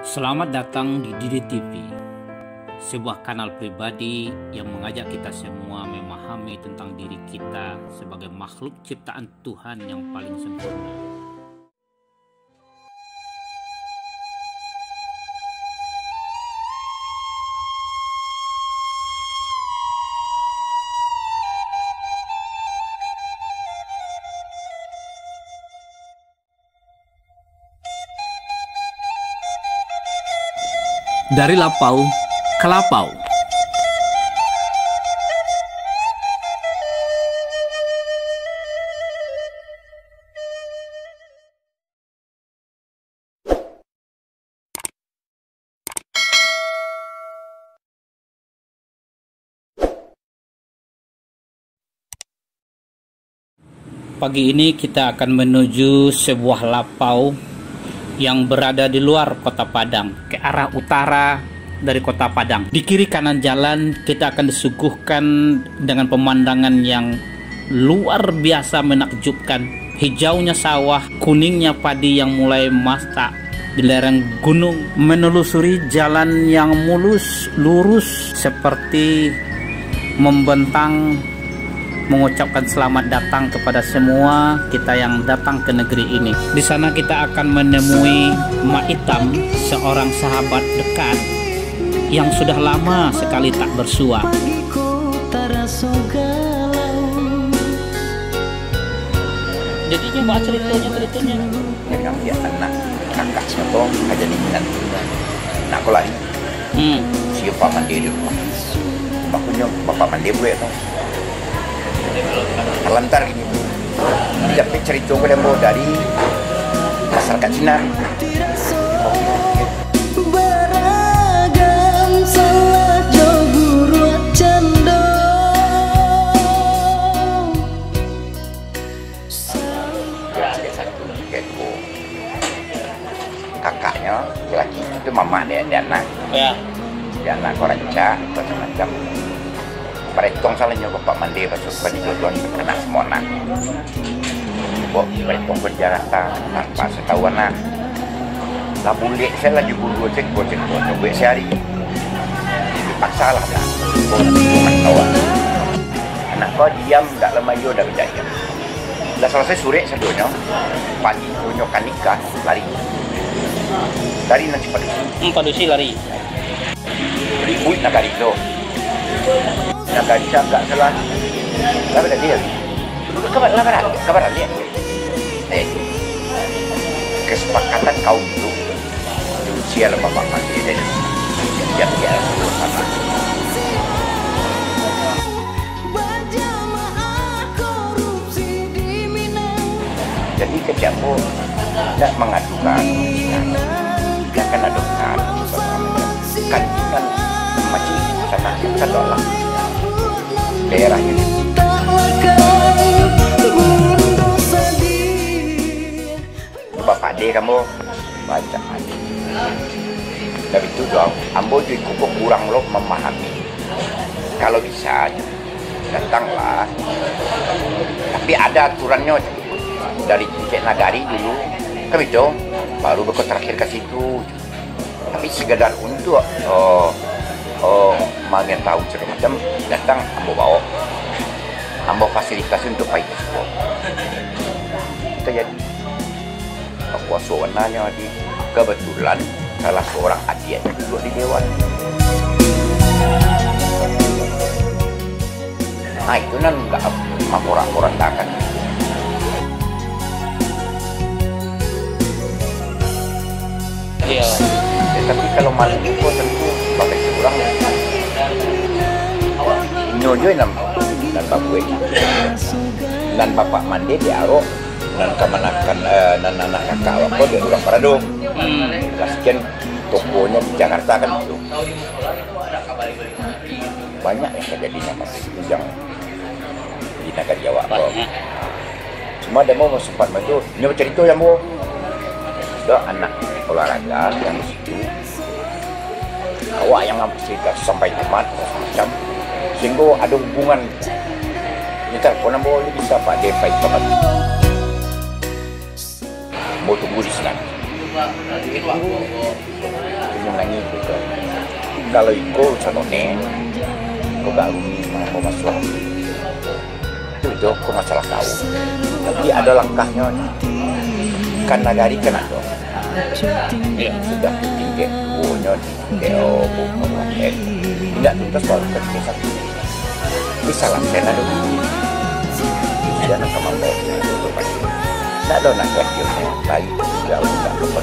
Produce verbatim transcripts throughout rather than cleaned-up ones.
Selamat datang di Didi T V, sebuah kanal pribadi yang mengajak kita semua memahami tentang diri kita sebagai makhluk ciptaan Tuhan yang paling sempurna. Dari lapau ka lapau. Pagi ini kita akan menuju sebuah lapau yang berada di luar Kota Padang, ke arah utara dari Kota Padang. Di kiri kanan jalan, kita akan disuguhkan dengan pemandangan yang luar biasa menakjubkan. Hijaunya sawah, kuningnya padi yang mulai masak di lereng gunung, menelusuri jalan yang mulus, lurus, seperti membentang, mengucapkan selamat datang kepada semua kita yang datang ke negeri ini. Di sana kita akan menemui Mak Itam, seorang sahabat dekat yang sudah lama sekali tak bersua. Jadinyo, baa caritonyo, caritonyo? Dia bilang, "Ya, anak kakak siapa aja ni, kan?" Nak ko lari. Hmm. Si bapak mandi di rumah. Bakunyo bapak mandi buek tu. Talantar gini tu. Jadi, carito ko dari masyarakat Cina. Baragam salah jo buruak cando. Ya, ada satu keko. Kakaknyo laki-laki itu mamak dia, dia anak. Ya. Dia anak ko rancak, macam-macam. Baretong salahnyo bapak mandi, basuh, baju tuan, anak semua anak. Baretong ko di Jakarta, tanpa satahu anak. Lah bulek salah jo guru, cek, cek, cek, buek sehari. Paksa lah, dah. Kawan. Anak ko diam, dak lama iyo dah bajaya. Lah salasai surek sadonyo, pagi punyo ka nikah, lari. Lari nan si padusi. Hmm, padusi lari. Ribuik nagari tu. Nagari cagak salah. Lah baradik. Lah baradik. Eh, kesepakatan kaum tu. Sial bapak mati deh. Siap-siap sama. Jadi, kecek ambo nak mangadukan, nak kan adukan, kan, kan masih sanak yang sadok lah. Daerah ini. Bapak deh kamu, baca adik. Dari itu doang, ambo juga kurang lo memahami. Kalau bisa, datanglah. Tapi ada aturannyo. Dari tingkek nagari dulu, kan itu, baru beko terakhir ke situ. Tapi sekedar untuk, oh, oh, mangetahui segala macam, datang ambo bawa. Ambo fasilitasi untuk pai ke situ. Kita jadi. Bakuaso bananyo di, kebetulan salah seorang adiak duduak di dewan. Nah, itu nan ndak maporak-porandakan. Iya. Ya, tapi kalau malam itu tentu bagai urang. Inyo jo nan, nan babuek. Nan bapak mandi di arok. Nan kamanakan, eh, nan anak kakak awak ko dek urang parado. Hmm. Lah sakian tokonyo di Jakarta kan itu. Banyak yang terjadi nyo masih bujang di nagari awak ko. Banyak. Cuma demo sempat maju, nyo bacarito yang bo. Ado anak olahraga yang di situ. Awak yang sudah sampai tempat, macam, sehingga ada hubungan. Ini telepon ambo, bisa Pak, dia baik banget. Ambo tunggu di sinan. Tunggu. Manangih tu. Kalau iko urusan one, ko baru ni mangko masuak. Tu jo ko masalah kau. Tapi ado langkahnyo ni. Kan nagari kan ado. Sudah tingkek duonyo, tingkek opo, indak tuntas baru ka tingkek satu. Bisa lah, saya nak dulu. Dia nak sama bawa. Tak ada nak kerja, baik juga, tidak lupa.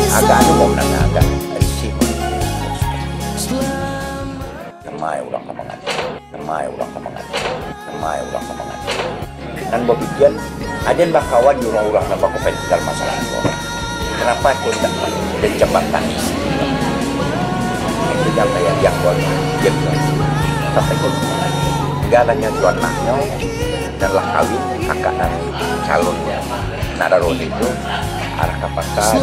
Agak anu mau menang, agak risih. Nama urang ka mangati. Nama urang ka mangati. Nama urang ka mangati. Nan bapikia, aden bakawan jo urang-urang nan bakomentar masalah ko. Kenapa ko indak den jambatan? Itu nan kaya diakuan, diam. Sampai ko, tinggalanyo tu anaknyo, nan lah kawin, kakak nan calonnyo. Nak daro itu, arah ka pasar.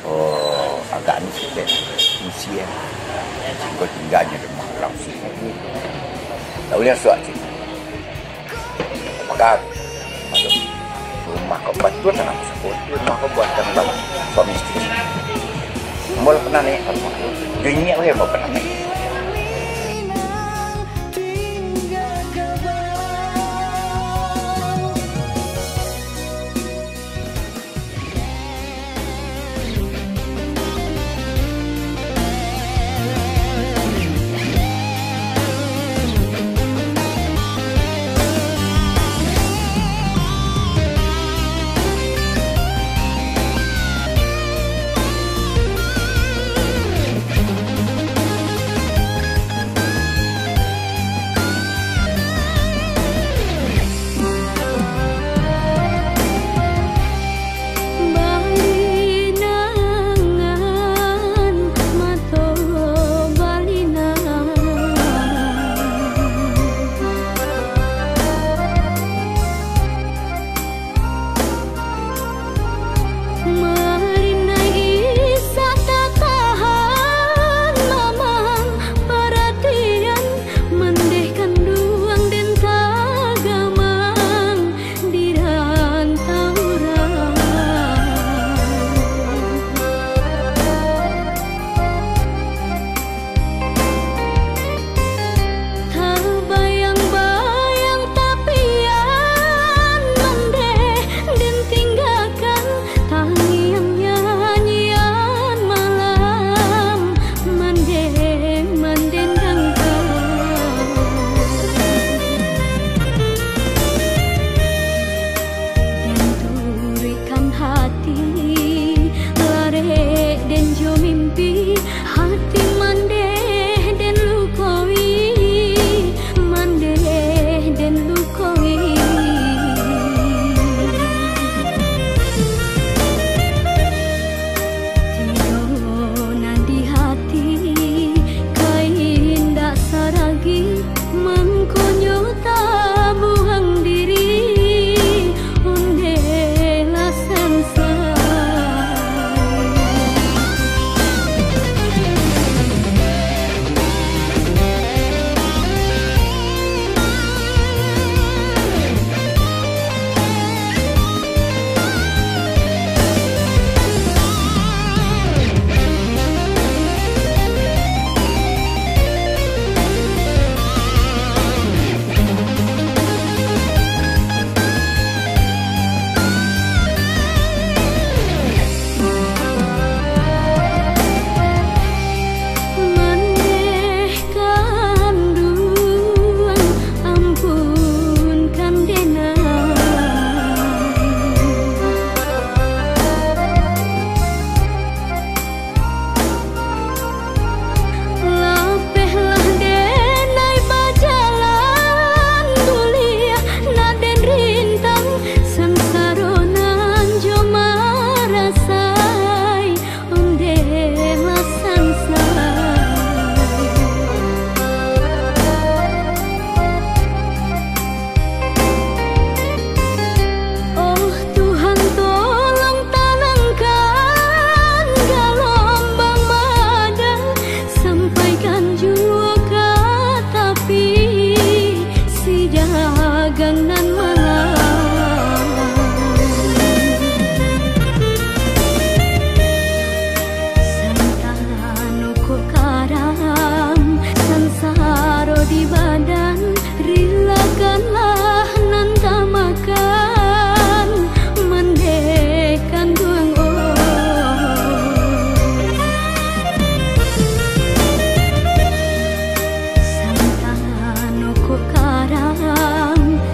Oh, agak anu sikit, usia. Singko tinggalnyo di rumah urang siko. Tak buliah suak siko. Mako, rumah ko batua tanah pusako, rumah ko buatan urang suami isteri. Ambo lah pernah naiak ka rumah ko. Jo inyiak bagai ambo pernah naiak.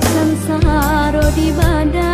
Sangsaro di badan